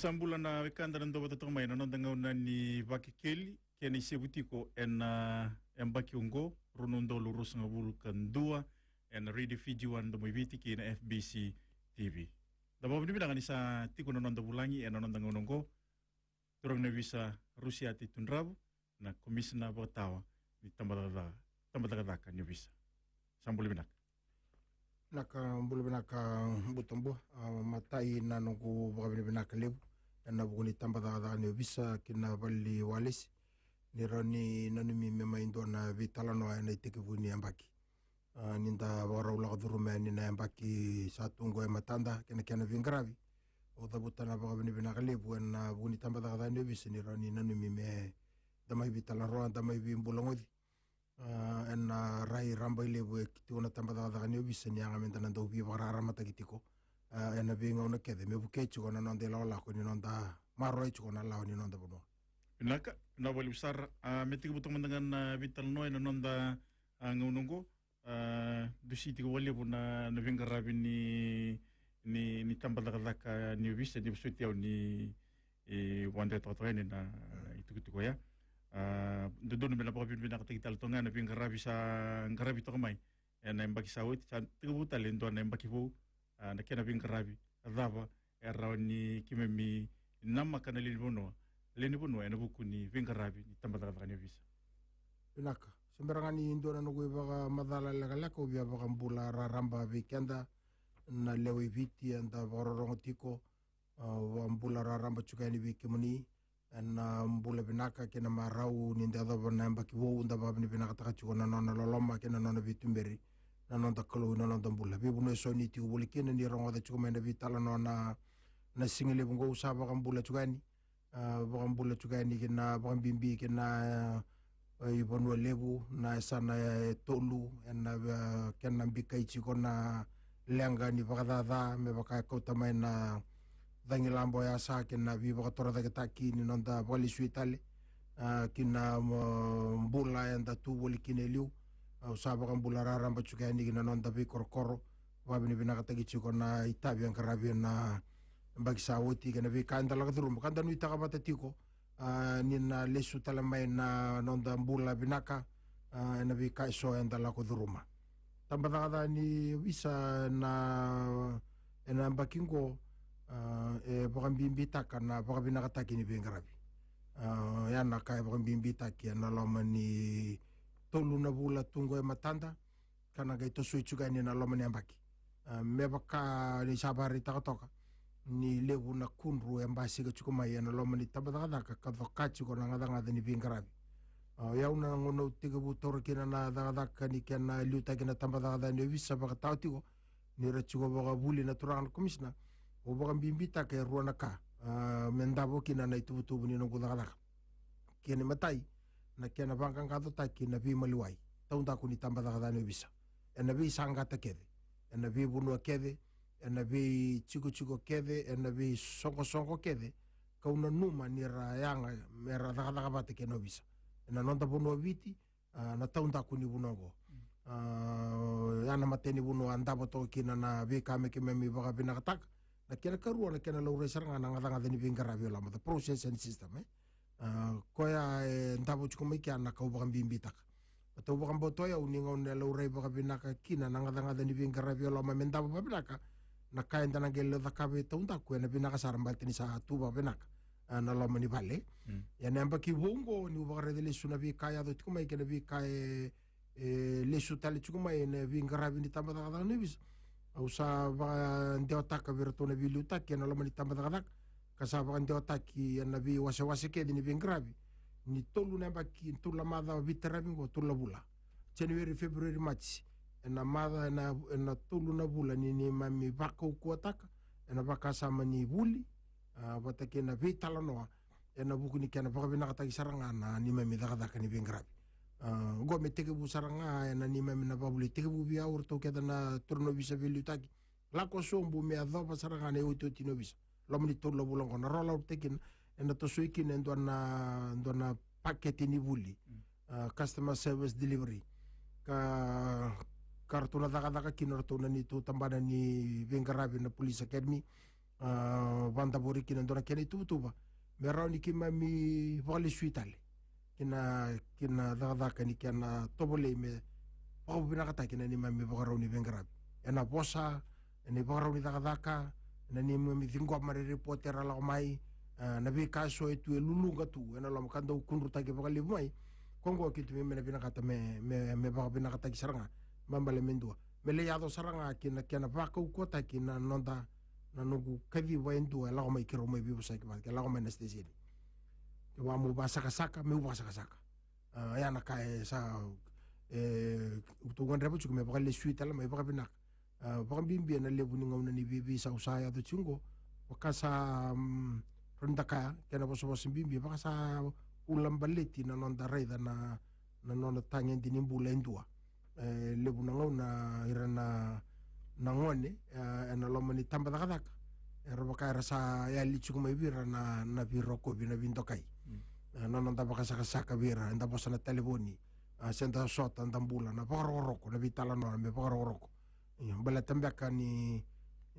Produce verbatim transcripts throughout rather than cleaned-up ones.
Sa bula na wekada na dau vata toka mai ena noda gauna ni Vakekeli, kena isevu tiko ena yabaki oqo, rua na udolu ruasagavulu ka dua, ena Radio Fiji One Domo i Viti kei na F B C T V. Da vakavinavinaka ni sa tiko na noda vulagi ena noda gauna oqo, turaga ni ovisa Rusiate Tudravu, na komisina vakatawa ni tabacakacaka, tabacakacaka ni ovisa. Sa bula vinaka. Vinaka, bula vinaka Butabua. A, matai na noqu vakavinavinaka levu ena vuku ni tabacakacaka ni ovisa ki na vale ni walesi, ni rawa ni nanumi me mai dua na veitalanoa ena itekivu ni yabaki. A, ni da vakarau lako curuma yani na yabaki sa tu oqo e matada kei na kena veiqaravi. Au cavuta na vakavinavinaka levu ena vuku ni tabacakacaka ni ovisa ni rawa ni nanumi me da mai veitalanoa, da mai veibulagoci. A, ena rai raba i levu e tiko na tabacakacaka ni ovisa ni yaga me da na dau veivakararamataki tiko, a, ena veigauna kece me vukei tiko na noda ilakolako ni noda maroroi tiko na lawa ni noda vanua. Vinaka, vinaka vakalevu sara. A, me tekivu toka mada ga na veitalanoa ena noda, a, gauna oqo, a, dusi tiko vakalevu na, na veiqaravi ni, ni, ni tabacakacaka ni ovisa, ni vosoti au ni, e, vakadeitaka toka yani na itukutuku oya. A, dodonu me na vakavinavinakataki tale toka ga na veiqaravi sa qaravi toka mai ena yabaki sa oti, sa tekivu tale e dua na yabaki vou. A, na kena veiqaravi, a cava e rawa ni keimami namaka na lewe ni vanua, lewe ni vanua ena vuku ni veiqaravi ni tabacakacaka ni ovisa? Vinaka. Se bera ga ni dua na noqu ivakamacala lekaleka, au via vakabula raraba vei keda na lewe i Viti eda vakarorogo tiko. A, au vakabula raraba tiko yani vei kemuni ena bula vinaka kei na marau ni da yacova na yabaki vou, da vakavinavinakataka tiko na nona loloma kei na nona veituberi na noda Kalou ena noda bula. Veivanua eso ni tiko voli kina, ni rogoca tiko mai na veitalanoa na, na sigalevu oqo, au sa vakabula tiko yani. A, vakabula tiko yani kei na vakabibi kei na, e, iVanualevu, na yasana e tolu ena, e, kena bikai tiko na leqa ni vakacaca, me vaka e kauta mai na cagilaba o yasa kei na veivakatorocaketaki ni noda vakalesui tale, a, ki na, a, bula eda tu voli kina e liu. Au sa vakabula raraba tiko yani ki na noda veikorokoro, vakavinavinakataki tiko na itavi e qaravi ena yabaki sa oti kei na veika eda lako curuma ka da nuitaka vata tiko, a, ni na lesu tale mai na noda bula vinaka, a, ena veika eso eda lako curuma. Tabacakacaka ni ovisa ena, ena yabaki oqo, a, e vakabibitaka na vakavinakataki ni veiqaravi. A, oya na ka e vakabibitaki ena loma ni tolu na vula tu oqo e matada, ka na qai tosoi tiko yani ena loma ni yabaki. A, me vaka ni sa vakaraitaka toka ni levu na kudru e basika tiko mai ena loma ni tabacakacaka ka coka tiko na gacagaca ni veiqaravi. A, o yau na gauna au tekivu taura kina na cakacaka ni kena liutaki na tabacakacaka ni ovisa vakatawa tiko, ni ra tiko vakavuli na turaga na komisina, au vakabibitaka e rua na ka, a, me davo kina na ituvatuva ni noqu cakacaka. Kena imatai, na kena vaqaqacotaki na veimaliwai taudaku ni tabacakacaka ni ovisa ena veisaqata kece, ena veivanua kece, ena veitikotiko kece, ena veisoqosoqo kece, kau nanuma ni ra yaga me ra cakacaka vata kei na ovisa ena noda vanua o Viti, a, na taudaku ni vanua oqo. A, ya na matai ni vanua a davo toka kina na veika me keimami vakavinakataka. Na kena karua, na kena laurai sara ga na gacagaca ni veiqaravi e loma, the process and system, e. A, koya e davo tiko mai kea na kau vakabibitaka. Baleta au vakabauta o yau ni gauna e laurai vakavinaka kina na gacagaca ni veiqaravi e loma me davo vakavinaka, na ka eda na qai lai cakava e taudaku ena vinaka sara baleta ni sa tu vakavinaka, a, na loma ni vale. Mm. Ia na yabaki vou oqo niu vakaraica lesu na veika e yaco tiko mai kei na veika e, e lesu tale tiko mai ena veiqaravi ni tabacakacaka ni ovisa, au sa vakadewataka vei iratou na veiliutaki ena loma ni tabacakacaka, ka sa vakadewataki ena veiwasewase kece ni veiqaravi, ni tolu na yabaki, tolu na macawa veitaravi oqo, tolu na vula, January, February, March, ena macawa, ena, ena tolu na vula ni neimami vakaukauwataka ena vakasama ni vuli, a, vata kei na veitalanoa ena vuku ni kena vakavinakataki sara ga na neimami cakacaka ni veiqaravi. A, oqo me tekivu sara ga ena neimami na vakavuli, tekivu vei au, o iratou kece na turaga ni ovisa veiliutaki, lako sobu me yacova sara ga na iotioti ni ovisa. Loma ni tolu na vula oqo na rollout-taki kina, ena tosoi kina e dua na, dua na pakete ni vuli. Mm. A, customer service delivery. Ka, ka ratou na cakacaka kina o ratou na neitou tabana ni veiqaravi na Police Academy. a, vadavori kina dua na kena ituvatuva me rawa ni keimami vakalesui tale kina, kina cakacaka ni kena tovolei me vakavinakataki na neimami vakarau ni veiqaravi. Ena vosa, ena ivakarau ni cakacaka, ena neimami ciqoma na ripoti era lako mai, a, na veika eso e tu e luluqa tu ena loma ka dau kudrutaki vakalevu mai. Ko oqo keitou me, me na vinakata me, me, me vakavinakataki sara ga, me bale me dua me lai yaco sara ga kina kena vakaukauwataki na noda, na noqu kaciva e dua e lako mai, keirau mai veivosaki vata ke lako mai na siteseni. Ke vaka meu vakasakasaka, meu vakasakasaka. A, ya na ka e sa, e, tou gadreva tiko me vakalesui tale mai vakavinaka. A, vakabibi ena levu ni gauna ni veiveisau sa yaco tiko oqo, vaka sa, mm, rawa ni da kaya, kena vosavosa bibi, vaka sa ulabaleti na noda raica na, na nona tagede ni bula e dua. E levu na gauna ira na, na gone, e, ena loma ni tabacakacaka era vaka era sa yali tiko mai vei ira na, na veirokovi, na veidokai. Mm. E, na noda vakasakasaka vei ira, eda vosa na talevoni, a, se da sota, da bula, na vakarokoroko, na veitalanoa me vakarokoroko. Io, baleta beka ni,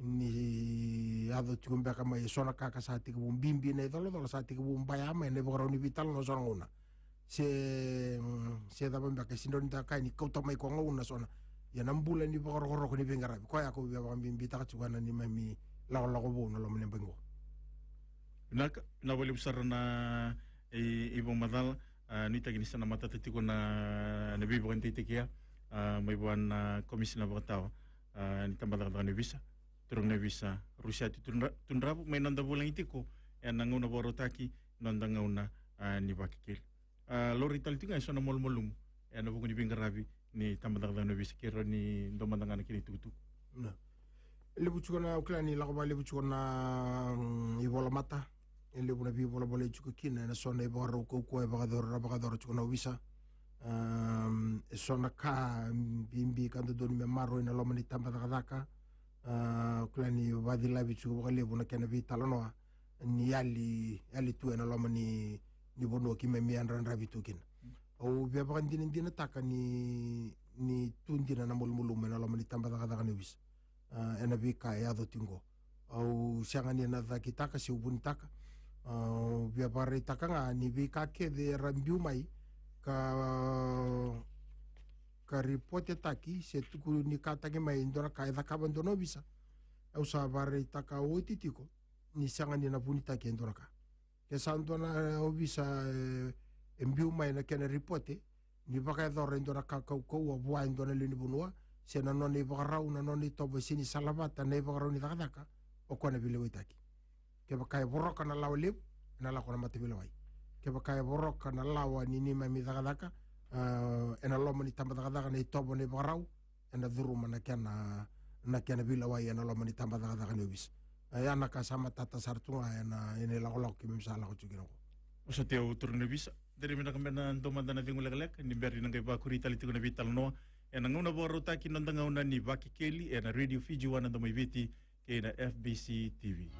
ni yaco tiko beka mai eso na ka ka sa tekivu bibi na icolacola, sa tekivu baya mai na ivakarau ni veitalanoa so na gauna. Se, mm, se cava beka, e sega ni da kaya ni kauta mai ko gauna so na. Ia na bula ni vakarokoroko ni veiqaravi, koya kau via vakabibitaka tiko ena neimami lakolako vou na loma ni yabaki qo. Vinaka, vinaka vakalevu sara na i, ivakamacala, a, nuitaki ni sa na matata tiko na, na veivakadeitaki ya, a, mai vua na Komisina Vakatawa, a, ni Tabacakacaka ni Ovisa, turaga ni Ovisa Rusiati Tudra-, Tudravu, mai noda vulagi tiko ena gauna vakarautaki, noda gauna, a, ni Vakekeli. A, laurai tale tiko ga eso na malumalumu ena vuku ni veiqaravi ni Tabacakacaka ni Ovisa, ke rawa ni dua mada ga na kena itukutuku. Na. E levu tiko na, au kila ni lako vakalevu tiko na, mm, ivolamata. E levu na veivolavolai tiko kina ena so na ivakarau kaukauwa e vakayacora, vakayacora tiko na ovisa. Am, eso na ka bibi ka dodonu me maroroi ena loma ni tabacakacaka. A, au kila ni vacilavi tiko vakalevu na kena veitalanoa ni yali, yali tu ena loma ni, ni vanua keimami yadrayadravi tu kina. Au via vakadinadinataka ni, ni tu dina na malumalumu ena loma ni tabacakacaka ni ovisa, a, ena veika e yaco tiko. Au sega ni na cakitaka se vunitaka. A, au via vakaraitaka ga ni veika kece era biu mai ka, ka ripotetaki se tukunikataki mai e dua na ka e cakava e dua na ovisa, au sa vakaraitaka oti tiko ni sega ni na vunitaki e dua na ka. Ke sa dua na ovisa e, e biu mai na kena ripote ni vakayacora e dua na ka kaukauwa vua e dua na lewe ni vanua, se na nona ivakarau, na nona itovo e sega ni salavata na ivakarau ni cakacaka, o koya na veilewaitaki. Kevaka e voroka na lawa levu, ena lako na mataveilewai. Kevaka e voroka na lawa ni neimami cakacaka, a, ena loma ni tabacakacaka, na itovo, na ivakarau, ena curuma na kena, na kena veilewai ena loma ni tabacakacaka ni ovisa. E, ya na ka sa matata sara tu ga ena, ena ilakolako keimami sa lako tiko kina oqo. Vosoti au, turaga ni ovisa. Dredre vinaka me na dua mada na cegu lekaleka ni bera ni na qai vakuri tale tiko na veitalanoa ena gauna vakarautaki, noda gauna ni Vakekeli ena Radio Fiji One, na Domo i Viti, kei na F B C T V.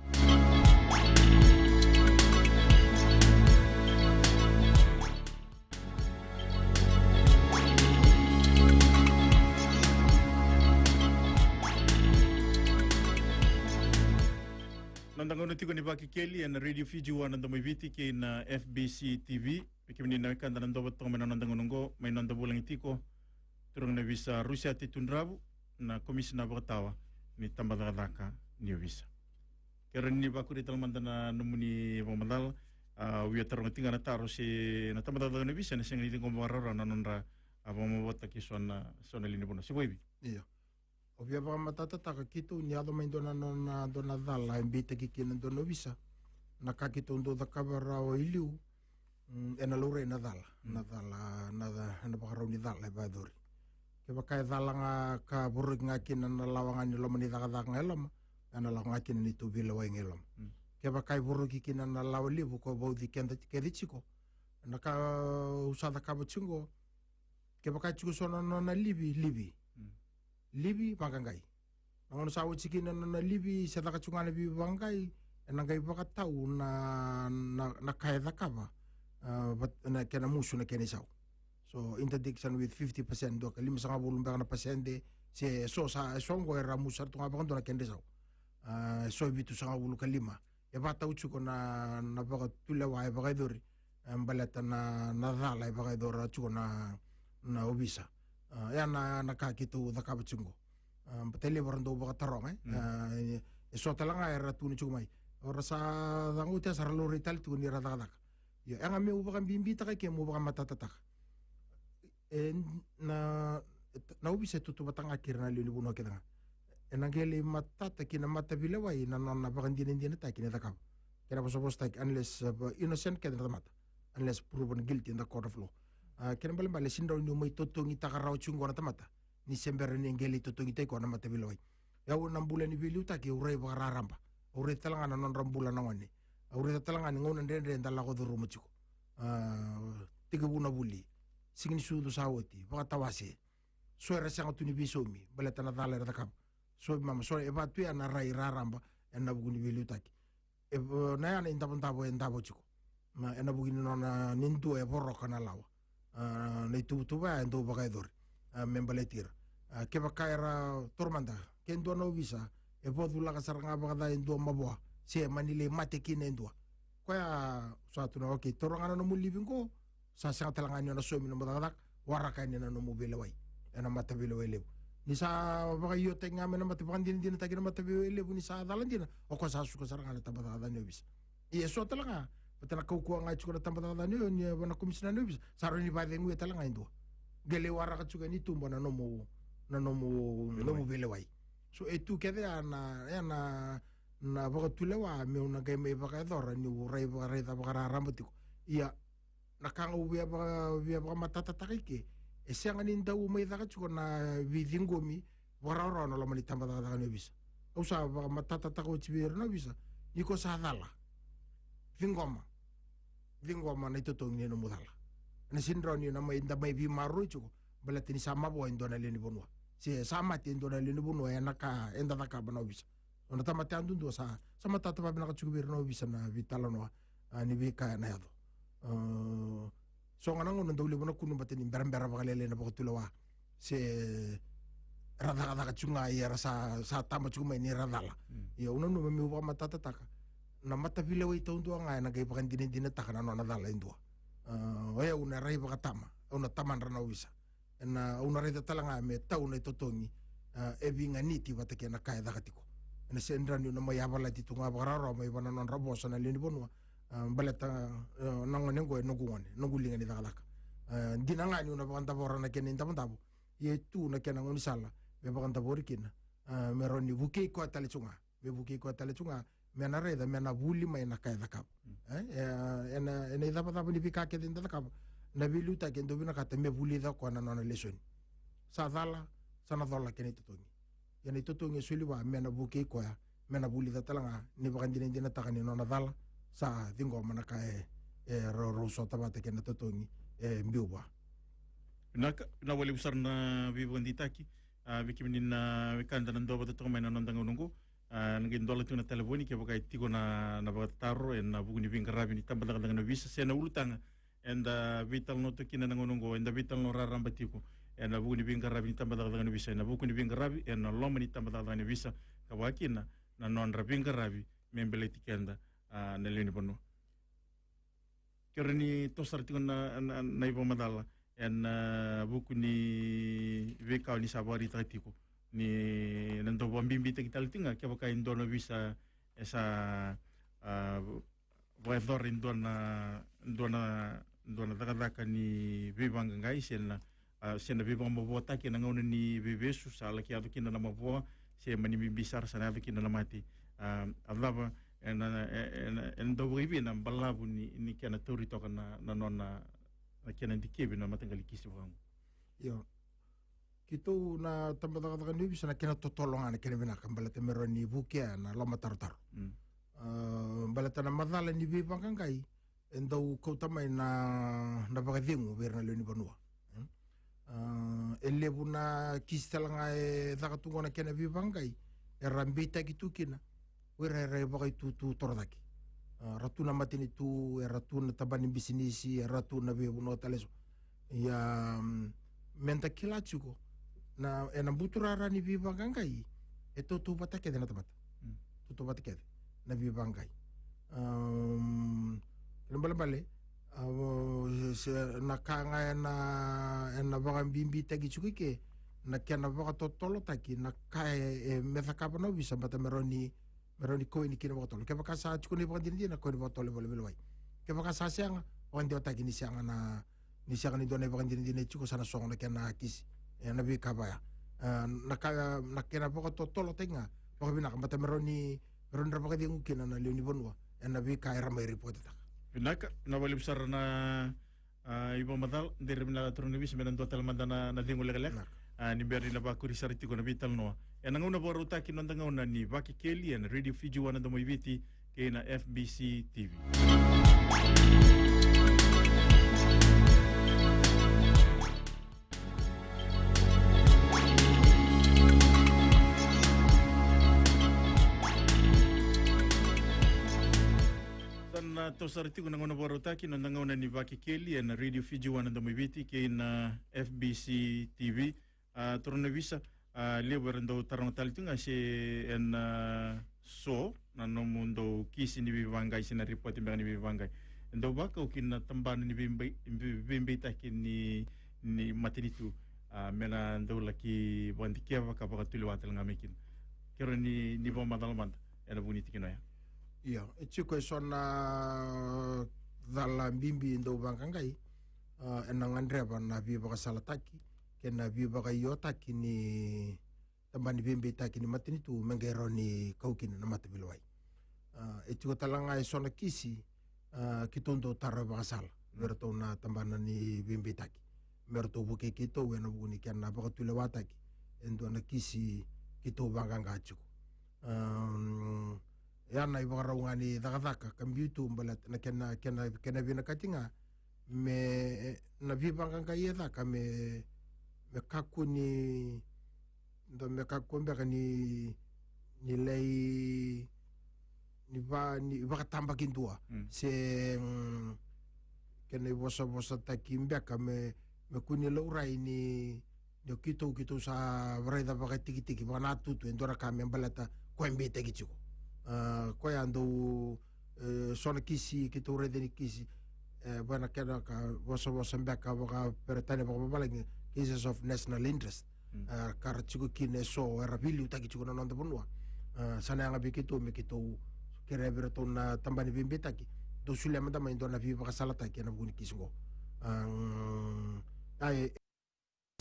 Noda gauna tiko ni Vakekeli ena Radio Fiji One, na Domo i Viti, kei na F B C T V. Vei kemuni na wekada na dau vata toka mai na noda gauna oqo, mai noda vulagi tiko, turaga ni ovisa Rusiate Tudravu, na Komisina Vakatawa ni Tabacakacaka ni Ovisa. Ke rawa ni vakuri tale mada na nomuni vakamacala, a, au via taroga tiko ga na taro se na Tabacakacaka ni Ovisa ena sega ni ciqoma vakarawarawa na nodra, a, vakamavoataki eso na, eso na lewe ni vanua, se vakaevei? Io. Au via vakamatatataka, keitou ni yaco mai dua na, na, na, dua na cala e beitaki kina dua na ovisa, na ka keitou dau cakava rawa i liu, mm, ena laurai na cala, na cala, na ca-, ena vakarau ni cala e vakayacori. Kevaka e cala ga ka voroki ga kina na lawa ga ni loma ni cakacaka ga e loma, ena lako ga kina neitou veilewai ga e loma. Mm. Kevaka e voroki kina na lawa levu ko vauci keda kece tiko, na ka au sa cakava tiko oqo, kevaka e tiko so na nona livi, livi. Mm. Livi vaqaqai. Na gauna sa oti kina na nona livi se caka tiko ga na veivaqaqai, ena qai vakatau na, na, na ka e cakava, a, vat-, na kena musu na kena isau. So, interdiction with fifty percent, dua ka limasagavulu beka na pasede, se so sa, e so oqo era musu sara tu ga vakadua na kena isau. A, e so e vitusagavulu ka lima. E vakatau tiko na, na vakatulewa e vakayacori, e, baleta na, na cala e vakayacora tiko na, na ovisa. A, ya na, na ka keitou cakava tiko qo. A, baleta e levu era dau vakataroga, e. Mm. A, e, e so tale ga era tukuna tiko mai. O ira sa caka oti ya sa ra laurai tale tiko ni ra cakacaka. Io, e ga meu vakabibitaka ke meu vakamatatataka. E, na, na ovisa e tautauvata ga kei ira na lewe ni vanua kece ga. E na qai lai matata ki na mataveilewai na nona vakadinadinataki ni cakava. Kena vosavosataki, unless, uh, innocent kece na tamata. Unless proven guilty in the court of law. A, kena ibalebale, e sega ni rawa niu mai totogitaka rawa tiko qo na tamata ni se bera ni qai lai totogitaki koya na mataveilewai. Au na bula ni veiliutaki, au rai vakararaba. Au raica tale ga na nodra bula na gone. Au raica tale ga ni gauna dredre eda lako curuma tiko. A, tekivu na vuli. Siga ni sucu sa oti, vakatawase. So era sega tu ni veisaumi baleta na cala era cakava. So mama, so e va tu ya na rai raraba ena vuku ni veiliutaki. E, e, na ya na idavodavo e davo tiko. Na, ena vuku ni nona ni dua e voroka na lawa. A, na ituvatuva ya e dau vakayacori. A, me baleti ira. A, kevaka era taura mada, ke dua na ovisa e vaculaka sara ga vakaca e dua mavoa, se mani lai mate kina e dua. Koya sa tu na, okay, taura ga na nomu livi qo, sa sega tale ga ni o na saumi nomu cakacaka, waraka yani na nomu veilewai ena mataveilewai levu. Ni sa vakaiotaki ga mai na mata, vakadinadinataki na mataveilewai levu ni sa cala dina, o koya sa suka sara ga na tabacakacaka ni ovisa. Ia e so tale ga, baleta na kaukauwa ga e tiko na tabacakacaka ni, ni, na komisina ni ovisa, sa rawa ni vakaceguya tale ga e dua. Qai lai waraka tiko yani i tuba na nomu, na nomu, nomu veilewai. So e tu kece ya na, ya na, na vakatulewa meu na qai mai vakayacora niu rai vakaraica vakararaba tiko. Ia, na ka ga au via vaka, via vakamatatataka i ke, e sega ni dau mai caka tiko na veiciqomi vakarawarawa na loma ni tabacakacaka ni ovisa. Au sa vakamatatataka oti vei ira na ovisa, ni ko sa cala, ciqoma. Ciqoma na itotogi ni nomu cala. Ena sega ni rawa ni na mai, da mai veimaroroi tiko baleta ni sa mavoa e dua na lewe ni vanua, se sa mate e dua na lewe ni vanua ena ka eda cakava na ovisa. O na tamata yadudua sa, sa matata vakavinaka tiko vei ira na ovisa na veitalanoa, a, ni veika ena yaco. A, so ga na gauna dau levu na kunu baleta ni berabera vakalailai na vakatulewa. Se ra cakacaka tiko ga, ia era sa, sa tama tiko mai ni ra cala. Mm. Ia au nanuma meu vakamatatataka, na mataveilewai taudua ga ena qai vakadinadinataka na nona cala e dua. A, o yau na rai vakatama, au na tamadra na ovisa. Ena, au na raica tale ga me tau na itotogi, a, e veiganiti vata kei na ka e caka tiko. Ena sega ni rawa niu na mai yavalati tu ga vakarawarawa mai vua na nodra vosa na lewe ni vanua, a, baleta, a, na gone qo e noqu gone, noqu liga ni cakacaka. A, dina ga niu na vakadavora na kena idavodavo, ia e tu na kena gaunisala me vakadavori kina, a, me rawa ni vukei koya tale tu ga. Me vukei koya tale tu ga, me na raica, me na vuli mai na ka e cakava. Mm. E, e, ena, ena icavacava ni veika kece eda cakava, na veiliutaki e dau vinakata me vulica o koya na nona lesoni. Sa cala, sa na cola kei na itotogi. Ia na itotogi e soli vua, me na vukei koya, me na vulica tale ga ni vakadinadinataka ni nona cala, sa ciqoma na ka e, e rau, rau sota vata kei na totogi e biu vua. Vinaka, vinaka vakalevu sara na veivakadeitaki, a, vei kemuni na wekada na duavata toka mai na noda gauna oqo. A, na qai dola tiko na talevoni kevaka e tiko na, na vakatataro ena vuku ni veiqaravi ni tabacakacaka ni ovisa se na ulutaga eda veitalanoa tiko kina ena gauna oqo, eda veitalanoa raraba tiko ena vuku ni veiqaravi ni tabacakacaka ni ovisa, ena vuku ni veiqaravi ena loma ni tabacakacaka ni ovisa, ka vaka kina na nodra veiqaravi me baleti keda, a, na lewe ni vanua. Ke rawa ni toso sara tiko na, na, na ivakamacala ena, a, vuku ni veika o ni sa vakaraitaka tiko, ni na dau vakabibitaki tale tiko ga kevaka e dua na ovisa e sa, a, vakayacora e dua na, dua na, dua na cakacaka ni veivaqaqai se na, a, se na veivakamavoataki ena gauna ni veivesu, sa laki yaco kina na mavoa, se mani bibi sara sa na yaco kina na mate. A, a cava ena, e, ena, ena dau vakaivei na balavu ni, ni kena tauri toka na, na nona, na kena dikevi na mataqali kisi vakaoqo? Io. Keitou na tabacakacaka ni ovisa na kena totolo ga na kena vinaka baleta me rawa ni vukea na lomatarotaro. Mm. A, baleta na macala ni veivaqaqai e dau kauta mai na, na vakacegu vei ira na lewe ni vanua. Mm. A, e levu na kisi tale ga e caka tu qo na kena veivaqaqai, era beitaki tu kina o ira era ivakaitutu torocake. A, ra tu na matanitu, era tu na tabana ni bisinisi, era tu na veivanua tale eso. Ia, mm, meda kila tiko na, ena buturara ni veivaqaqai e tautauvata kece na tamata. Mm. tautauvata kece na veivaqai. Am, kena ibalebale, a, se na ka ga ena, ena vakabibitaki tiko i ke, na kena vakatotolotaki na ka e, e me cakava na ovisa, baleta me rawa ni, me rawa ni kau yani kina vakatotolo. Kevaka sa tiko na ivakadinadina, kau yani vakatotolo e valeniveilewai. Kevaka sa sega, vakadewataki ni sega na, ni sega ni dua na ivakadinadina e tiko, sa na sogo na kena kisi. E, na veika vaya. A, na ka, na kena vakatotolotaki ga vakavinaka, baleta me rawa ni, me rawa ni ra vakacegu kina na lewe ni vanua ena veika era mai ripotetaka. Vinaka, vinaka vakalevu sara na, a, ivakamacala. De rawa vinaka turaga na ovisa me na dua tale mada na, na cegu lekaleka. Vinaka. A, ni bera ni na vakuri sara tiko na veitalanoa ena gauna vakarautaki, noda gauna ni Vakekeli ena Radio Fiji One, na Domo i Viti, kei na F B C T V. Sa na toso sara tiko na gauna vakarautaki, noda gauna ni Vakekeli ena Radio Fiji One, na Domo i Viti, kei na F B C T V. A, turaga na ovisa, a, levu era dau taroga tale tiko ga se ena so na nomudou kisi ni veivaqai se na ripote beka ni veivaqai. E dau vakau kina na tabana ni veibai-, vei-, veibeitaki ni, ni matanitu, a, me na dau laki vakadikeva ka vakatulewa tale ga mai kina. Kerea ni, ni vakamacala mada ena vuku ni tikina oya. Io, e tiko e so na cala bibi dau vaqaqai, a, ena gadreva na veivakasalataki kei na veivakaiotaki ni tabana ni veibeitaki ni matanitu me qai rawa ni kau kina na mataveilewai. A, e tiko tale ga e so na kisi, a, keitou dau tara vakasala vei ratou na tabana ni veibeitaki me ratou vukei keitou ena vuku ni kena vakatulewataki e dua na kisi keitou vaqaqa tiko. Am, ia na ivakarau ga ni cakacaka ka biu tu baleta na kena, kena, kena vinakati ga me na veivaqaqai e caka me, me kakua ni, da me kakua beka ni, ni lai, ni va, ni vakatabakidua. Mm. Se, mm, kena ivosavosataki beka me, me kua ni laurai ni, ni o keitou, keitou sa raica vakatikitiki, vakanatutu e dua na ka me baleta koya e beitaki tiko. A, koya dau, e, so na kisi keitou raica ni kisi, e, vaka na kena ka vosavosa beka vakaperitania, vakavavalagi, cases of national interest. Mm. E, ka ra tiko kina e so era veiliutaki tiko na noda vanua. E, sa na yaga vei keitou me keitou kerea vei ratou na tabana ni veibeitaki, dou solia mada mai e dua na veivakasalataki ena vuku ni kisi qo. A, mm, a, e,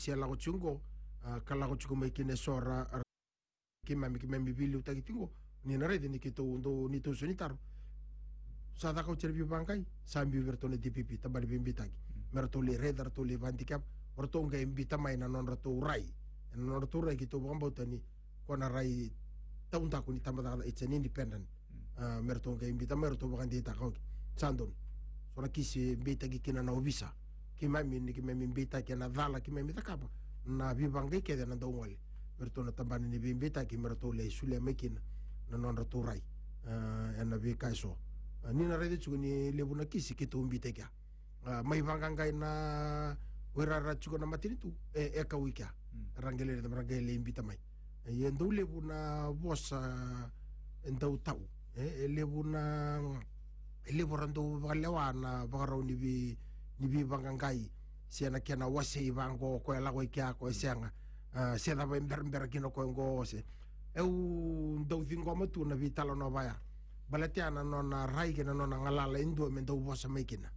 se lako tiko qo, a, ka lako tiko mai kina e so ra, ra, keimami, keimami veiliutaki tiko qo. Ni na raica ni keitou dau, ni tou so ni taro. Sa caka oti na veivaqai, sa biu vei ratou na D P P, tabana ni veibeitaki. Mm. Me ratou lai raica, ratou lai vakadikeva, o ratou qai biuta mai na nodratou rai. Ena nodratou rai keitou vakabauta ni ko na rai taudaku ni tabacakacaka, it's an independent. Mm. A, me ratou qai biuta mai, ratou vakadeitaka, okay. Sa donu. So na kisi e beitaki kina na ovisa. Keimami, ni keimami beitaki ena cala keimami cakava, na veivaqai kece ena dau gole vei ratou na tabana ni veibeitaki me ratou lai solia mai kina na nodratou rai, a, ena veika e so. A, ni na raica tiko ni levu na kisi keitou beitaki ya. A, mai vaqaqai na o ira era tiko na matanitu, e, e kau i kea. Mm. Era qai lai raica, era qai lai biuta mai. E, e dau levu na vosa e dau tau. E, e levu na, e levu era dau vakalewa na vakarau ni vei, ni veivaqaqai. Se na kena wasei vaqo, koya lako i kea, koya sega. A, se cava e berabera kina koya qo, se. Au dau ciqoma tu na veitalanoa vaya. Baleta ya na nona rai kei na nona galala e dua me dau vosa mai kina.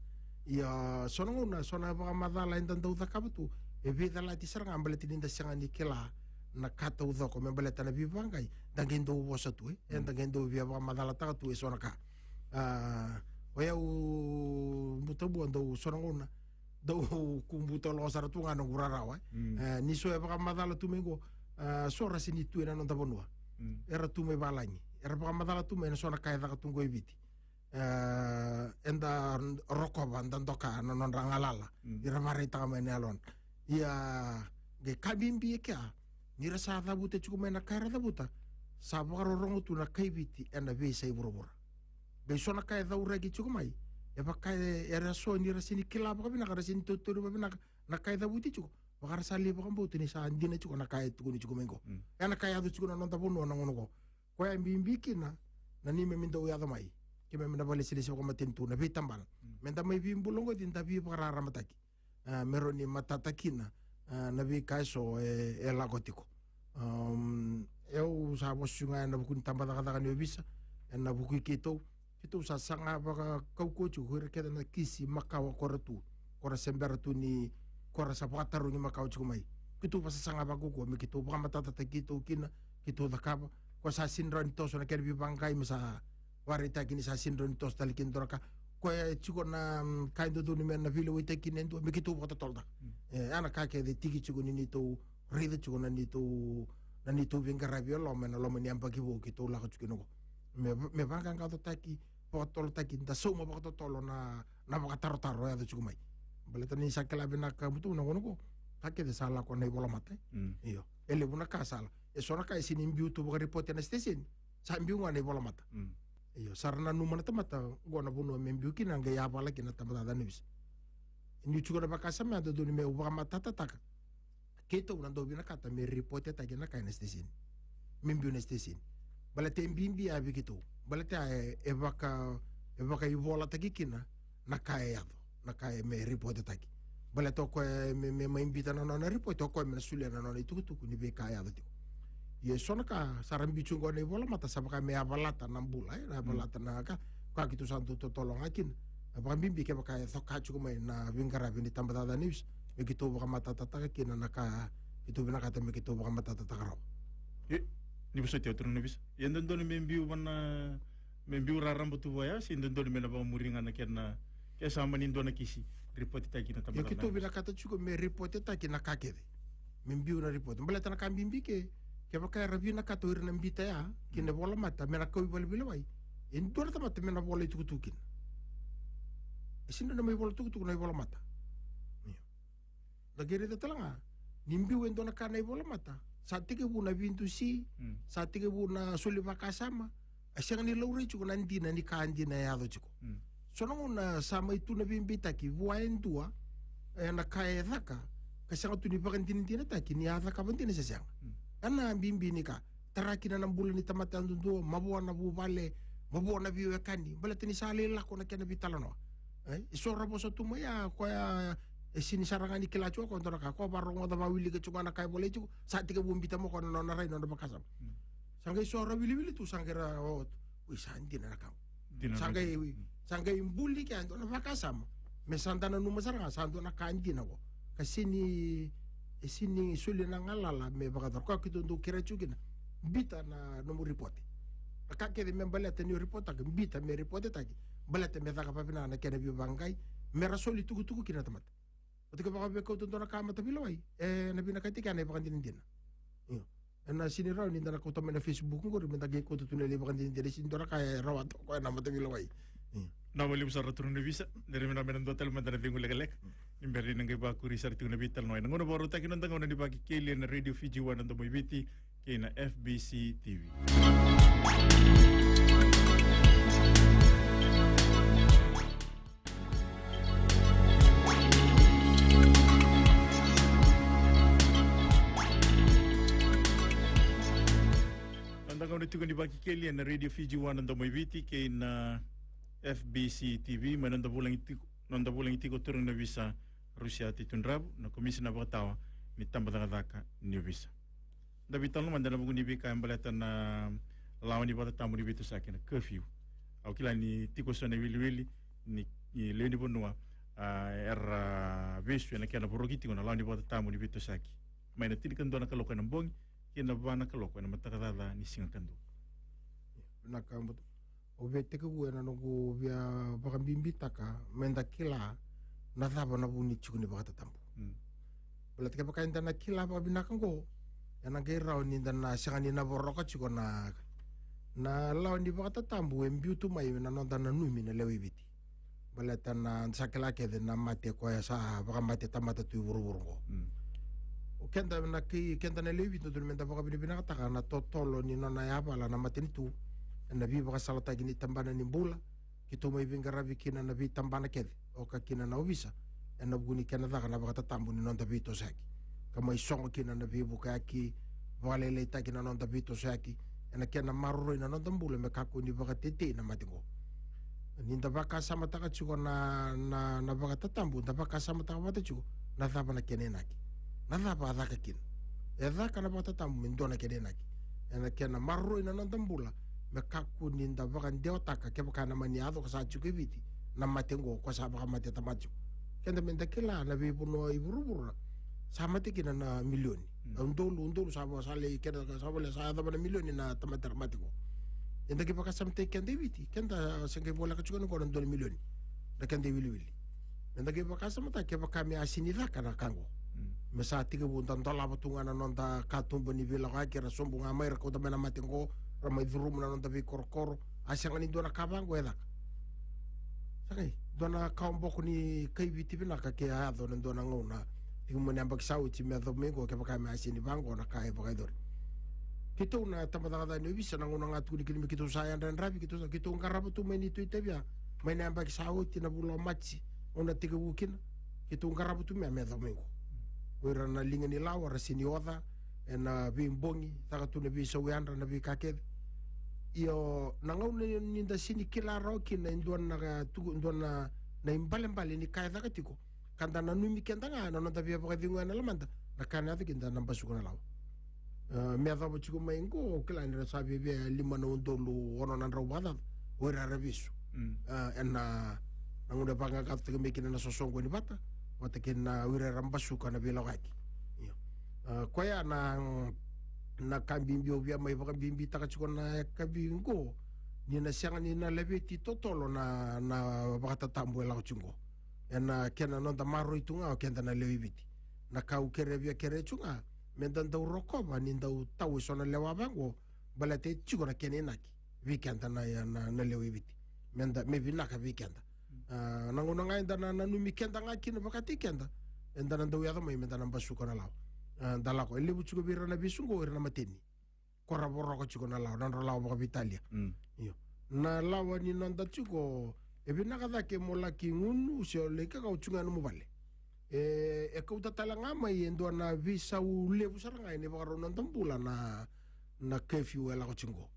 Ia, so na gauna, so na vakamacala eda dau cakava tu, e veicalati sara ga baleta ni da sega ni kila na ka taucoko me baleta na veivaqai, da qai dau vosa tu, e? Mm. Eda qai dau via vakamacalataka tu e so na ka. A, o yau butabua dau so na gauna, dau kubuta loa sara tu ga noqu rarawa, e? Mm. E, ni so e vakamacala tu mai qo, a, so ra sega ni tu ena noda vanua. Mm. Era tu mai valagi. Era vakamacala tu mai na so na ka e caka tu qo e Viti. E, eda rokova, da doka na nodra galala. Mm. Ni ra vakaraitaka mai na yalodra. Ia, qai ka bibi e kea, ni ra sa cavuta tiko mai na ka era cavuta, sa vakarorogo tu na kai Viti ena veiyasai vuravura. Qai so na ka e cauraki tiko mai, e vaka e, era so ni ra sega ni kila vakavinaka, ra sega ni tautauri vakavinaka na ka e cavuti tiko. Vaka ra sa lai vakabauta ni sa dina tiko na ka e tukuni tiko mai qo. Mm. Ena ka e yaco tiko na noda vanua na gauna qo. Koya e bibi kina na neimami dau yaco mai, keimami na vakalesilesi vakamatanitu, na veitabana. Mm. Me da mai veibulagoci, da veivakararamataki. A, me rawa ni matata kina, a, na veika eso e, e lako tiko. Am, au sa vosa ga ena vuku ni tabacakacaka ni ovisa, ena vuku i keitou. Keitou sa saga vakaukauwa tiko, ko ira kece na kisi makawa ko ra tu, ko ra se bera tu ni, ko ra sa vakatarogi makawa tiko mai. Keitou vasasaga vakaukauwa me keitou vakamatatataki keitou kina, keitou cakava. Ko sa sega ni rawa ni toso na kena veivaqaqai, me sa vakaraitaki ni sa sega ni rawa ni toso tale kina e dua na ka. Koya e tiko na, mm, ka e dodonu me na veilewaitaki kina e dua, me keitou vakatotolotaka. Mm. E, a na ka kece e tiki tiko ni neitou raica tiko na neitou, na neitou veiqaravi e loma, ena loma ni yabaki vou keitou lako tiko kina qo. Me, me vaqaqacotaki, vakatotolotaki, da sauma vakatotolo na, na vakatarotaro e yaco tiko mai. Baleta ni sa kila vinaka mutou na gauna qo, ka kece sa lako ena ivolamata, e? Mm. Io. E levu na ka sa la. E so na ka e sega ni biu tu vakaripoti ena siteseni. Sa biu ga ena ivolamata. Mm. Io, sa ra nanuma na tamata, qo na vanua me biu kina, qai yavala kina na tabacakacaka ni ovisa. Niu tiko na vakasama ya, dodonu meu vakamatatataka. Keitou na dau vinakata me ripotetaki na ka ena siteseni. Me biu na siteseni. Baleta e bibi ya vei keitou. Baleta ya e, e vaka, e vakaivolataki kina na ka e yaco, na ka e me ripotetaki. Baleta o koya me, me mai biuta na nona ripoti, o koya me na solia na nona itukutuku ni veika e yaco tiko. Ia e so na ka sa ra biu tiko qo ena ivolamata, sa vaka me yavalata na bula, e, na, mm, yavalata na ka, ka keitou sa dau totolo ga kina. Na vakabibi kevaka e coka tiko mai na veiqaravi ni tabacakacaka ni ovisa, me keitou vakamatatataka kina na ka keitou vinakata me keitou vakamatatataka rawa. E, ni vosoti au, turaga ni ovisa. Ia e dodonu me biu vana, me biu raraba tu vaya, se dodonu me na vakamuri ga na kena, ke sa mani dua na kisi ripotetaki na tabacakacaka. Ia keitou vinakata tiko me ripotetaki na ka kece. Me biu na ripoti. Baleta na ka bibi ke, kevaka era vinakata o ira na biuta ya kina, mm, ivolamata, me na kau i vale ni veilewai, e dua na tamata me na vola itukutuku kina. E sega ni na mai vola tukutuku na ivolamata. Io. Da qai raica tale ga ni biu e dua na ka na ivolamata, sa tekivu na veidusi, mm, sa tekivu na soli vakasama. E sega ni laurai tiko na dina ni ka dina e yaco tiko. Mm. So na gauna sa mai tu na veibeitaki vua e dua, e, na ka e caka, ka sega tu ni vakadinadinataki ni a cakava dina se sega. Mm. E na bibi ni ka tara kina na bula ni tamata yadudua, mavoa na vuvale, mavoa na veiwekani, baleta ni sa lai lako na kena veitalanoa. E, e so ra vosa tu mai ya, koya e sega ni sara ga ni kila tiko o koya e dua na ka, koya vakarogoca, vakawilika tiko ga na ka e volai tiko, sa tekivu biuta mai o koya na nona rai, na nona vakasama. Mm. Sa qai so ra wiliwili tu, sa qai ra, o, oi, sa dina na ka. Dina na ka. Sa qai, mm, sa qai buli kea e dua na vakasama. Me sa da nanuma sara ga sa dua na ka dina qo. Ka sega ni, e sega ni soli na galala me vakayacora. Koya keitou dau kerea tiko kina, biuta na nomu ripote. Na ka kece me baleta ni o ripotaka, biuta me ripotetaki. Baleta me caka vakavinaka na kena veivaqaqai, me ra soli tukutuku kina na tamata. Oti kevaka o via kauta e dua na ka mataveilewai, e na vinakati kina na ivakadinadina. Io. E na sega ni rawa ni da na kauta mai na Facebook qori me da qai kauta tu na lai vakadinadina, e sega ni dua na ka e rawata o koya na mataveilewai. Io. Vinaka vakalevu sara, turaga ni ovisa. Ni rai me na, me na dua tale mada na cegu lekaleka. Mm. Ni bera ni na qai vakuri sara tiko na veitalanoa ena gauna vakarautaki, na noda gauna ni Vakekeli ena Radio Fiji One, na Domo i Viti, kei na F B C T V. Noda gauna tiko ni Vakekeli ena Radio Fiji One, na Domo i Viti, kei na F B C T V, mai noda vulagi tiko, noda vulagi tiko, turaga ni ovisa, Rusiate Tudravu, na komisina vakatawa ni tabacakacaka ni ovisa. Da veitalanoa mada ena vuku ni veika e baleta na lawa ni vakatatabu ni veitosoyaki, na curfew. Au kila ni tiko e so na iwiliwili ni, ni lewe ni vanua, a, era vesu ena kena voroki tiko na lawa ni vakatatabu ni veitosoyaki, mai na tinikadua na kaloko ena bogi kei na va na kaloko ena mataka caca ni siga kadua. Vinaka, Butu. Au via tekivu ena noqu via vakabibitaka me da kila na cava na vu ni tiko ni vakatatabu. Mm. Baleta kevaka eda na kila vakavinaka oqo, ena qai rawa ni da na sega ni na voroka tiko na, na lawa ni vakatatabu e biu tu mai na noda nanumi na lewe i Viti. Baleta na, da sa kila kece na mate koya sa vakamate tamata tu i vuravura oqo. Mm. O keda na kei, keda na lewe i Viti, dodonu me da vakavinavinakataka na totolo ni nona yavala na matanitu ena veivakasalataki ni tabana ni bula, keitou mai veiqaravi kina na veitabana kece, oka kina na ovisa, ena vuku ni kena caka na vakatatabu ni noda veitosoyaki, ka mai sogo kina na veivukayaki, vakalailaitaki na noda veitosoyaki ena kena maroroi na noda bula me kakua ni vakatetei na mate qo. Ni da vakasamataka tiko na, na, na vakatatabu, da vakasamataka vata tiko na cava na kena inaki. Na cava a caka kina. E caka na vakatatabu me dua na kena inaki. Ena kena maroroi na noda bula, me kakua ni da vakadewataka kevaka na mani yaco ka sa tiko e Viti na mate qo, ko sa vakamateta mate tiko. Keda me da kila na veivanua i vuravura sa mate kina na milioni. Mm. Udolu, udolu sa vo, sa lai keda, sa voleka sa yacova na milioni na tamata era mate qo. Eda qai vakasamataki keda e Viti, keda se qai voleka tiko na qo na dua na milioni na keda iwiliwili. Eda qai vakasamataka kevaka me a sega ni caka na ka qo. Mm. Me sa tekivu da dolava tu ga na noda katuba ni veilakoyaki, era sobu ga mai, ra kauta mai na mate qo, ra mai curuma na noda veikorokoro. A sega ni dua na ka vaqo e caka. Sa qai dua na kawaboko ni kai Viti vinaka ke a yaco ena dua na gauna. Tekivu mai na yabaki sa oti me yacova mai qo, kevaka me a sega ni vaqo na ka e vakayacori. Keitou na tabacakacaka ni ovisa, na gauna ga tukuni kina me keitou sa yadrayadravi, keitou sa, keitou qarava tu mai neitou itavi ya mai na yabaki sa oti, na vula o Maji, gauna tekivu kina. Keitou qarava tu mai ya me yacova mai qo. O ira na liga ni lawa ra sega ni oca ena veibogi, caka tu na veisau yadra, na veika kece. Io, na gauna ni da sega ni kila rawa kina e dua na ka tuku, dua na, na ibalebale ni ka e caka tiko, ka da nanumi keda ga na noda via vakacegu ena lomada, na ka na yaco kina da na basuka na lawa. E, me yacova tiko mai qo, au kila ni ra sa viavia lima na udolu ono na drau vakacaca o ira era vesu. Mm. E, ena, na gauna e vaqaqacotaki mai kina na sosoqoni vata, vata kei na o ira era basuka na veilakoyaki. Io. E, koya na, na ka bibi au via mai vakabibitaka tiko na yakavi qo, ni na sega ni na laveti totolo na, na vakatatabu e lako tiko qo. Ena kena noda maroroi tu ga o keda na lewe i Viti. Na ka au kerea, via kerea tu ga, me da dau rokova ni dau tau eso na lewa vaqo, baleta e tiko na kena inaki vei keda na, na, na lewe i Viti. Me da, me vinaka vei keda. A, na gauna ga eda na nanumi keda ga kina vakataki keda, eda na dau yaco mai me da na basuka na lawa. A, da lako, e levu tiko vei ira na vesu qo, ira na mateni. Ko ra voroka tiko na lawa, na nodra lawa vakaveitalia. Mm. Io. Na lawa ni noda tiko, e vinaka cake mo laki gunu se o lai kakau tu ga e nomu vale. E, e kauta tale ga mai e dua na veisau levu sara ga ena ivakarau noda bula na, na curfew e lako tiko qo.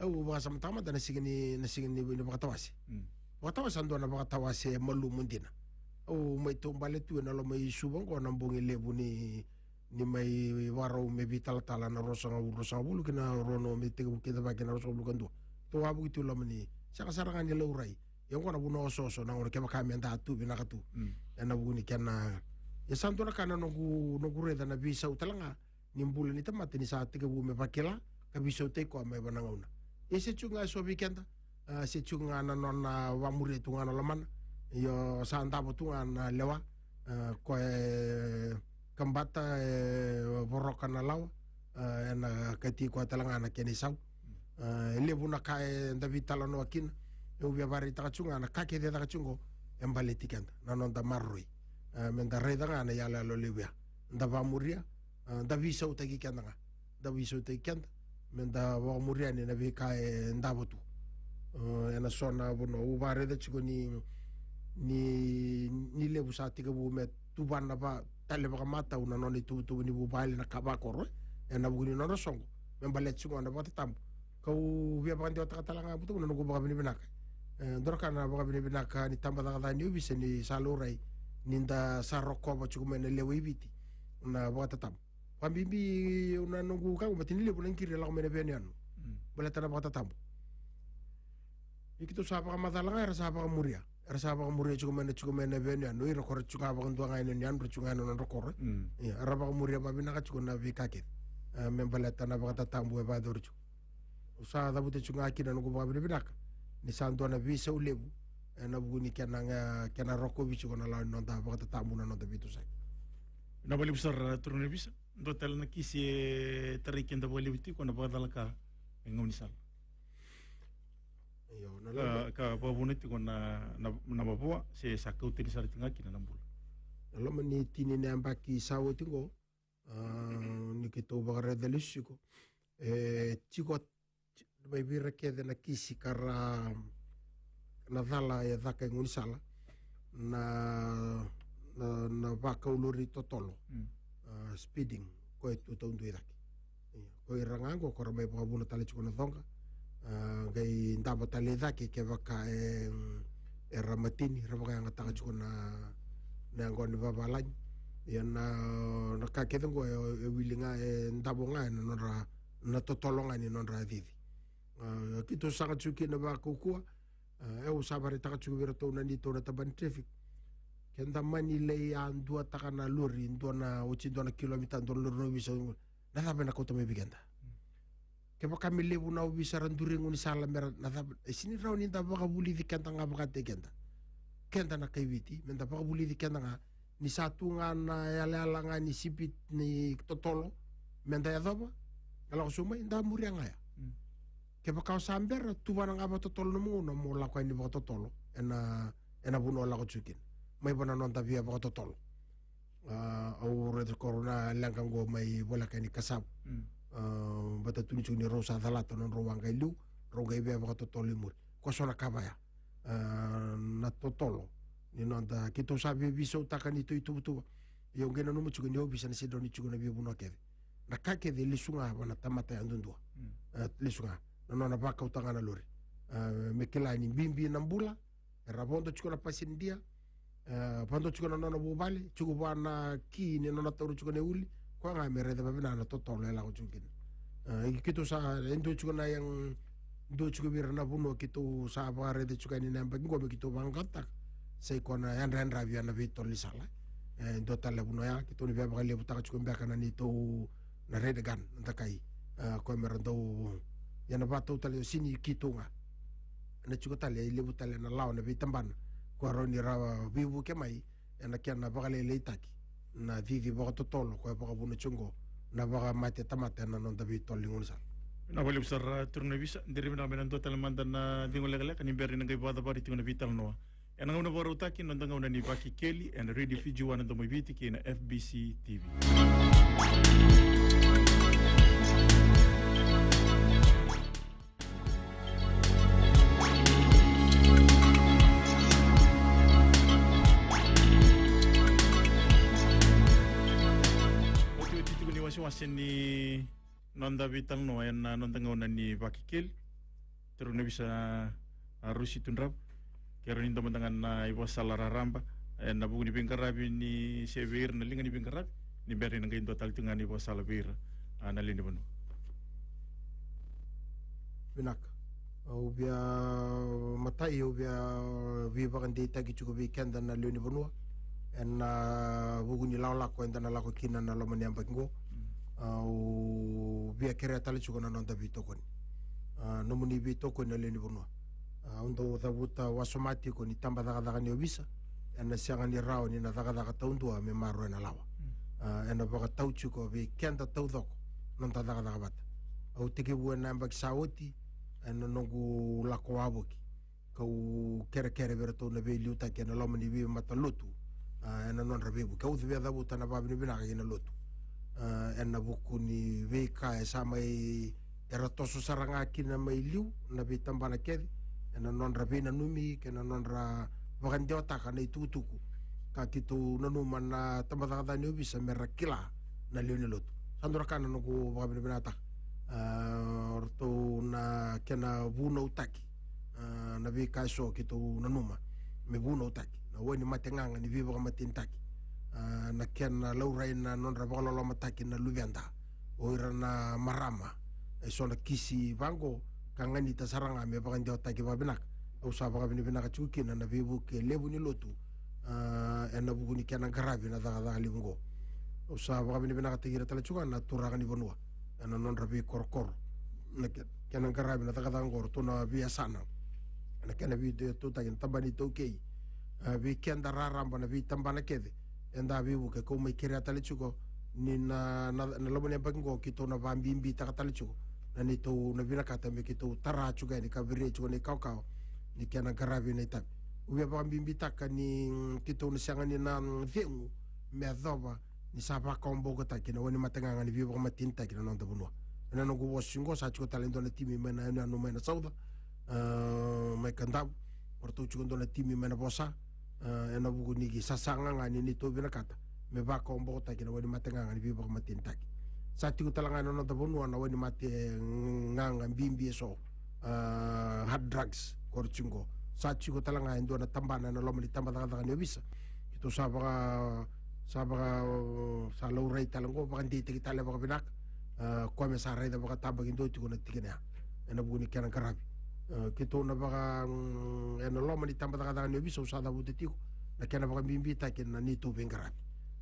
Au vakasamataka mada na siga ni, na siga ni, ni vakatawase. Mm. Vakatawase sa dua na vakatawase malumu dina. Au mai taubale tu ena loma i Suva qo na bogi levu ni ni mai vakarau me veitalatala na ruasagavulu, ruasagavulu ki na rua na, me tekivu kidavaki na ruasagavulu ka dua. Tou a vuki tu loma ni, sega sara ga ni laurai. Ia oqo na vanua osooso na gauna kevaka me da tu vinaka tu. Mm. Ena vuku ni kena, ia sa dua na ka na noqu, noqu raica na veisau tale ga ni bula ni tamata ni sa tekivu me vakila ka veisautaki koya mai vana gauna. Ia se tu ga eso vei keda, a, se tu ga na nona vakamuria tu ga na lomana. Io, sa davo tu ga na lewa, a, koya e kabata, e voroka na lawa, a, ena kati koya tale ga na kena isau. A, e levu na ka eda veitalanoa kina. Au via vakaraitaka tu ga na ka kece e caka tu qo e baleti keda, na noda maroroi. A, me da raica ga na iyaloyalo levu ya. Da vakamuria, a, da veisautaki keda ga. Da veisautaki keda me da vakamuria yani na veika e davo tu. E, ena so na vanua au vakaraica tiko ni, ni, ni levu sa tekivu me tuvana va, tale vakamatau na nona ituvatuva ni vuvale na ka vakoro, e, ena vuku ni nodra soqo me baleta tiko na vakatatabu. Kau via vakadewataka tale ga, Buta, na noqu vakavinavinaka. E, dua na ka na vakavinavinaka ni tabacakacaka ni ovisa ni sa laurai ni da sa rokova tiko mai na lewe i Viti na vakatatabu. Vakabibi au na noqu ka, au mate ni levu na qiri e lako mai na veiyanuyanu. Mm. Baleta na vakatatabu. Ia keitou sa vakamacala ga, era sa vakamuria. Era sa vakamuria tiko mai na, tiko mai na veiyanuyanu. Ira ko ra tiko ga vakadua ga ena yanuyanu, ra tiko ga ena nodra koro. Mm. Ia, era vakamuria vakavinaka tiko na veika kece. E, me baleta na vakatatabu e vakayacori tiko. Au sa cavuta tiko ga kina na noqu vakavinavinaka ni sa dua na veisau levu, e, ena vuku ni kena ga, kena rokovi tiko na lawa ni noda vakatatabu, na noda veitosoyaki. Vinaka vakalevu sara, turaga ni ovisa. Dua tale na kisi e tarai keda vakalevu tiko na vakacalaka e gaunisala. Io, na, ka, loma, ka vakavuna tiko na, na, na mavoa, se sa kau tani sara tiko ga kina na bula. Na loma ni tini na yabaki sa oti qo, a, ni keitou vakaraica lesu tiko. E, tiko, ti-, mai vei ira kece na kisi ka ra, na cala e caka e gaunisala. Na, na, na vakau lori totolo. Mm. A, speeding, koya e tu taudua i cake. Io. O ira ga oqo ko ra mai vakavuna tale tiko na coqa. A, qai davo tale i cake kevaka e, era mateni, ra vakayagataka tiko na, na yaqona ni vavalagi. Ia na, na ka kece oqo e, e wili ga, e davo ga ena nodra, na totolo ga ni nodra cici. A, keitou saga tiko kina vakaukauwa. A, au sa vakaraitaka tiko vei iratou na neitou na tabana ni traffic. Keda mani lai a duataka na lori, dua na, oti dua na kilomita, dua na lori na ovisa, na cava ena kauta mai vei keda? Kevaka me levu na ovisa era duri e gaunisala mera, na cava, e sega ni rawa ni da vakavulici keda ga vakataki keda. Keda na kai Viti, meda vakavulici keda ga, ni sa tu ga na yalayala ga ni sipi ni totolo, meda yacova, na lako sobu mai, da muria ga ya. Mm. Kevaka o sa bera, tuvana ga vakatotolo na nomu gauna mo lako yani vakatotolo, ena, ena vanua o lako tiko kina. Mai vua na noda via vakatotolo. A, au raica ko rau na leqa oqo mai voleka yani Kasavu. Mm. A, vata tu ni tiko ni rau sa calata na nodrau waqa e liu, rau qai via vakatotolo i muri. Ko so na ka vaya. A, na totolo ni noda, keitou sa via veisautaka ni tou ituvatuva. Ia au qai nanuma tiko ni ovisa na sega ni tiko na veivanua kece. Na ka kece e lesu ga vua na tamata yadudua. Mm. A, lesu ga. Na nona vakauta ga na lori. A, me kila ni bibi na bula, era vodo tiko na pasidia, e, vodo tiko na nona vuvale, tiko vua na ki ni nona taura tiko na iuli, koya ga me raica vakavinaka na totolo e lako tiko kina. E, keitou sa, e dua tiko na yang, dua tiko vei ira na vanua keitou sa vakaraica tiko yani na yabaki qo me keitou vaqaqacotaka. Sa i koya na yadrayadravi ena veitolo ni sala. E, dua tale na vanua ya, keitou ni via vakalevutaka tiko beka na neitou na red gun, na dakai. A, koya mera dau, ia na vatau tale o sega ni keitou ga. Na tiko tale, e levu tale na lawa na veitabana. Koya rawa ni ra veivuke mai, ena kena vakalailaitaki na cici vakatotolo, koya vakavuna tiko oqo, na vakamate tamata ena noda veitolo ni gaunisala. Na vakalevu sara turaga na ovisa, diri vinaka me na dua tale mada na cigo lekaleka, ni bera ni na qai vakacavari tiko na veitalanoa. Ena gauna vakarautaki, noda gauna ni Vakekeli, ena Radio Fiji One, na Domo i Viti, kei na F B C T V. Otioti tiko ni wasewase ni noda veitalanoa ena noda gauna ni Vakekeli. Turaga na ovisa, a, Rusi Tudrava. Kerea ni dua mada ga na ivakasala raraba ena vuku ni veiqaravi ni se vei ira na liga ni veiqaravi, ni bera ni na qai dua tale tiko ga na ivakasala vei ira, a, na lewe ni vanua. Vinaka. Au via matai, au via veivakadeitaki tiko vei keda na lewe ni vanua ena vuku ni lakolako eda na lako kina na loma ni yabaki qo. Mm. Au via kerea tale tiko na noda veitokoni. A, nomuni veitokoni na lewe ni vanua. A, au dau cavuta wasoma tiko ni tabacakacaka ni ovisa ena sega ni rawa ni na cakacaka taudua me maroroya na lawa. Mm. A, ena vakatau tiko vei keda taucoko noda cakacaka vata. Au tekivu ena yabaki sa oti ena noqu lako wavoki, kau kerekere vei iratou na veiliutaki ena loma ni veimatalotu, a, ena nodra veivuke. Au via cavuta na vakavinavinaka kei na lotu, a, ena vuku ni veika e sa mai, era toso sara ga kina mai liu na veitabana kece ena nodra veinanumi kei na nodra vakadewataka na itukutuku ka keitou nanuma na tabacakacaka ni ovisa mera kila na lewe ni lotu. Sa dua na ka na noqu vakavinavinakataka, a, o ratou na kena vunautaki, a, na veika eso keitou nanuma me vunautaki, na wainimate gaga ni veivakamatenitaki, a, na kena laurai na nodra vakalolomataki na luveda, o ira na marama, eso na kisi vaqo, ka ganita sara ga me vakadewataki vakavinaka. Au sa vakavinavinaka tiko kina na veivuke levu ni lotu, a, ena vuku ni kena qaravi na cakacaka levu qo. Au sa vakavinavinakataki ira tale tiko ga na turaga ni vanua ena nodra veikorokoro, na ke-, kena qaravi na cakacaka qo, ratou na veiyasana, na kena veitautaki na tabana iTaukei, a, vei keda raraba na veitabana kece eda veivuke. Kau mai kerea tale tiko ni na, na, na loma ni yabaki qo keitou na vakabibitaka tale tiko na neitou na vinakata me keitou tara tiko yani ka viria tiko na ikawakawa ni kena qaravi na itavi. Au via vakabibitaka ni, mm, keitou na sega ni na, mm, cegu me yacova ni sa vakawabokotaki na wainimate gaga ni veivakamatenitaki na noda vanua. Ena noqu vosa qo sa tiko tale e dua na timi mai na yanuyanu mai na Sauca, a, mai Kadavu, o ratou tiko e dua na timi mai na Vosa, a, ena vuku ni sasaga ga ni neitou vinakata me vakawabokotaki na wainimate gaga ni veivakamatenitaki. Sa tiko tale ga ena noda vanua na wainimate gaga bibi eso, ah, hard drugs, ko ra tiko qo. Sa tiko tale ga e dua na tabana ena loma ni tabacakacaka ni ovisa. Keitou sa vaka, sa vaka, sa laurai tale qo, vakadeitaki tale vakavinaka. Ah, koya me sa raica vakatabakidua tiko na tikina ya ena vuku ni kena qaravi. Ah, keitou na vaka, mm, ena loma ni tabacakacaka ni ovisa au sa cavuta tiko na kena vakabibitaki na neitou veiqaravi.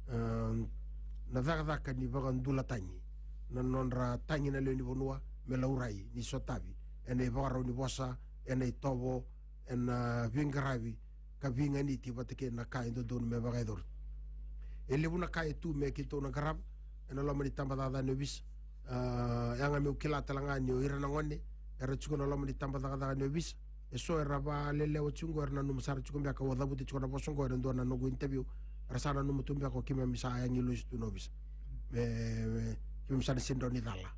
Ah, na cakacaka ni vakadulatagi na nodra tagi na lewe ni vanua me laurai ni sotavi ena ivakarau ni vosa, ena itovo, ena veiqaravi ka veiganiti vata kei na ka e dodonu me vakayacori. E levu na ka e tu me keitou na qarava ena loma ni tabacakacaka ni ovisa. Ah, yaga meu kila tale ga ni o ira na gone era tiko na loma ni tabacakacaka ni ovisa, eso era valelewa tiko qo, era nanuma sara tiko beka au a cavuta tiko na vosa qo ena dua na noqu interview. Era sa nanuma tu beka o keimami sa yagi losi tu na ovisa. Me, me, keimami sa na sega ni cala.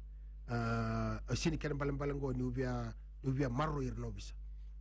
Ah, sega ni kena balebale qo niu via, niu via maroroi ira na ovisa.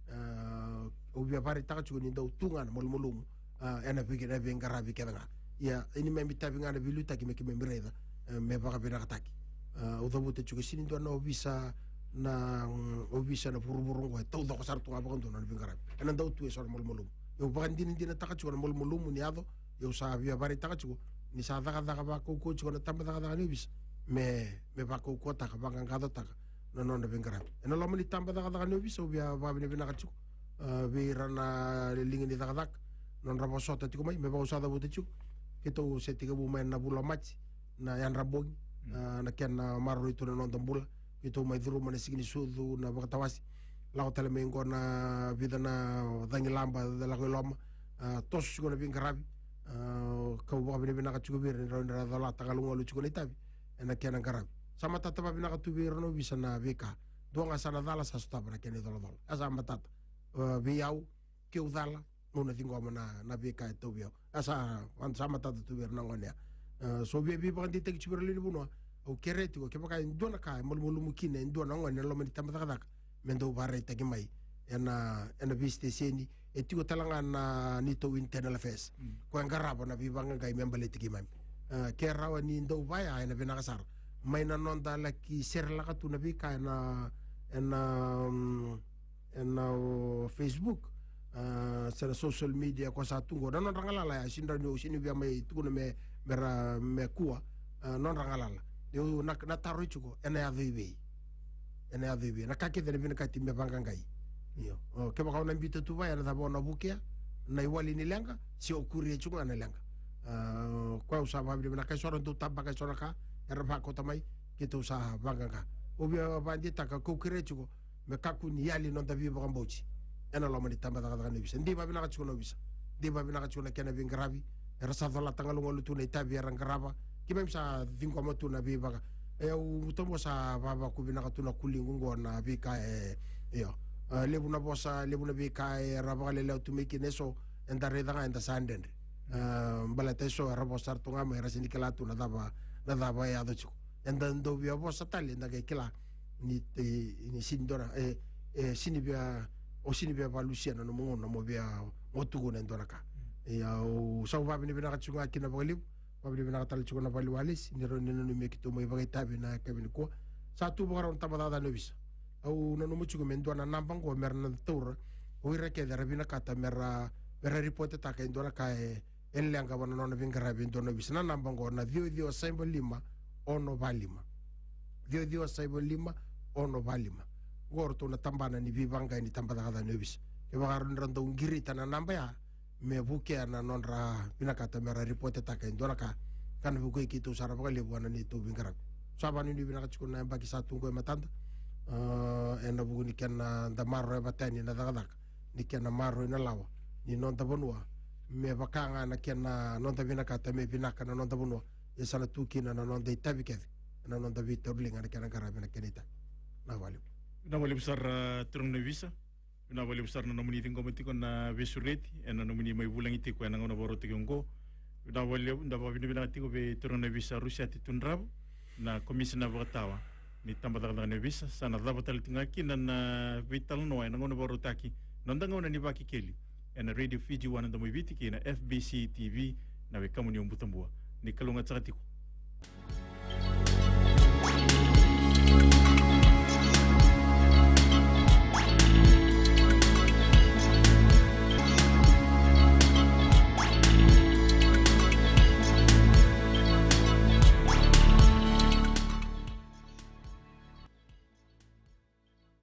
Ah, au via vakaraitaka tiko ni dau tu ga na malumalumu, ah, ena vei, na veiqaravi kece ga. Ia, e neimami itavi ga na veiliutaki me keimami raica, eh, me vakavinakataki. Ah, au cavuta tiko sega ni dua na ovisa na, mm, ovisa na vuravura qo e taucoko sara tu ga vakadua na nona veiqaravi. Ena dau tu eso na malumalumu. Au vakadinadinataka tiko na malumalumu ni yaco, au sa via vakaraitaka tiko ni sa cakacaka vakaukauwa tiko na tabacakacaka ni ovisa me, me vakaukauwataka, vaqaqacotaka na nona veiqaravi. Ena loma ni tabacakacaka ni ovisa au via vakavinavinaka tiko, ah, vei ira na liga ni cakacaka, nodra vosota tiko mai, me vaka au sa cavuta tiko. Keitou se tekivu mai na vula o Maji na yadra bogi, ah, na kena maroroi tu na noda bula. Keitou mai curuma na siga ni sucu na vakatawase. Lako tale mai qo na vica na cagilaba, lako i loma, ah, toso tiko na veiqaravi. Ah, kau vakavinavinaka tiko vei ira ni rawa ni ra colata galugalu tiko na itavi ena kena qaravi. Sa matata vakavinaka tu vei ira na ovisa na veika. Dua ga sa na cala sa sotava na kena icolacola. A sa matata. Ah, vei au, keu cala, au na ciqoma na, na veika e tauvi au. A sa, sa matata tu vei ira na gone ya. Ah, so via veivakadeitaki tiko vei ira lewe ni vanua. Au kerea tiko, kevaka e dua na ka e malumalumu kina e dua na gone ena loma ni tabacakacaka, me dau vakaraitaki mai ena, ena veisiteseni, e tiko tale ga na neitou internal affairs. Mm. Ko e qarava na veivaqaqai me baleti keimami. Ah, ke rawa ni dau vaya ena vinaka sara. Mai na noda laki serelaka tu na veika ena, ena, mm, ena, o, Facebook, ah, se na social media ko sa tu qo. Na nodra galala ya, sega ni, sega ni via mai tukuna me, me ra, me kua, ah, nodra galala. Io, na, na taro tiko, ena yaco i vei? Ena yaco i vei? Na ka kece ena vinakati me vaqaqai. Io. O, kevaka o na biuta tu vaya, na cava o na vukea? Na iwali ni leqa, se o kuria tiko ga na leqa. Ah, koya au sa vakavinavinaka, eso era dau tabaka eso na ka, era vakauta mai, keitou sa vaqaqa. Au via vakadeitaka, kau kerea tiko, me kakua ni yali noda veivakabauti ena loma ni tabacakacaka ni ovisa. Dei vakavinaka tiko na ovisa. Dei vakavinaka tiko na kena veiqaravi. Era sa colata galugalu tu na itavi era qarava. Keimami sa ciqoma tu na veivaka. E, au tabu sa vavaku vinaka tu na kuliqu qo na veika e, io. Ah, levu na vosa, levu na veika era vakalelewa tu mai kina eso, eda raica ga eda sa dredre. Ah, baleta eso era vosa sara tu ga mai, era sega ni kila tu na cava, na cava e yaco tiko. Eda dau via vosa tale, eda qai kila ni, e, ni sega ni dua na, e, e, sega ni via, o sega ni via vakalusia na nomu gauna mo via, mo tukuna e dua na ka. Ia, au sa vakavinavinaka tiko ga kina vakalevu, vakavinavinaka tale tiko na Valiwalesi, ni rawa ni nanumi keitou mai vakaitavi ena yakavi nikua. Sa tu vakarau na tabacakacaka ni ovisa. Au nanuma tiko me dua na naba qo mera na taura o ira kece era vinakata mera, mera ripotetaka e dua na ka e, e leqa vua na nona veiqaravi e dua na ovisa. Na naba qo na ciwa ciwa saiba lima ono va lima. Ciwa ciwa saiba lima ono va lima. Qo ratou na tabana ni veivaqaqai ni tabacakacaka ni ovisa. Kevaka rawa ni ra dau qirita na naba ya, me vukea na nodra vinakata mera ripotetaka e dua na ka, ka na vukei keitou sara vakalevu ena neitou veiqaravi. Sa vakanuinui vinaka tiko na yabaki sa tu qo e matada, ah, ena vuku ni kena da maroroya vata yani na cakacaka ni kena maroroi na lawa ni noda vanua, me vaka ga na kena noda vinakata me vinaka na noda vanua. Ia sa na tu kina na noda itavi kece ena noda veitauriliga na kena qaravi na kena itavi. Na vakalevu. Na vakalevu sara, ah, turaga na ovisa. Vinaka vakalevu sara na nomuni ciqoma tiko na veisureti ena nomuni mai vulagi tiko ena gauna vakarautaki oqo. Vinaka vakalevu, da vakavinavinaka tiko vei turaga na ovisa Rusiati Tudravu, na komisina vakatawa ni tabacakacaka ni ovisa. Sa na cava tale tiko ga kina na veitalanoa ena gauna vakarautaki, noda gauna ni Vakekeli, ena Radio Fiji One na Domo i Viti kei na F B C T V, na wekamuni o Butabua. Ni kalougata saka tiko.